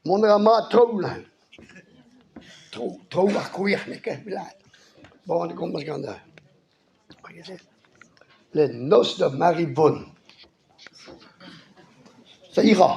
Mont a ra mat traoù neuze. Traoù traoù ar kouer n'eo ket 'vat. Bon e komz gant Les noces de Marivonne. Ça ira.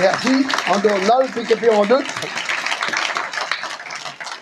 Merci, an dorn all pe ket an deut.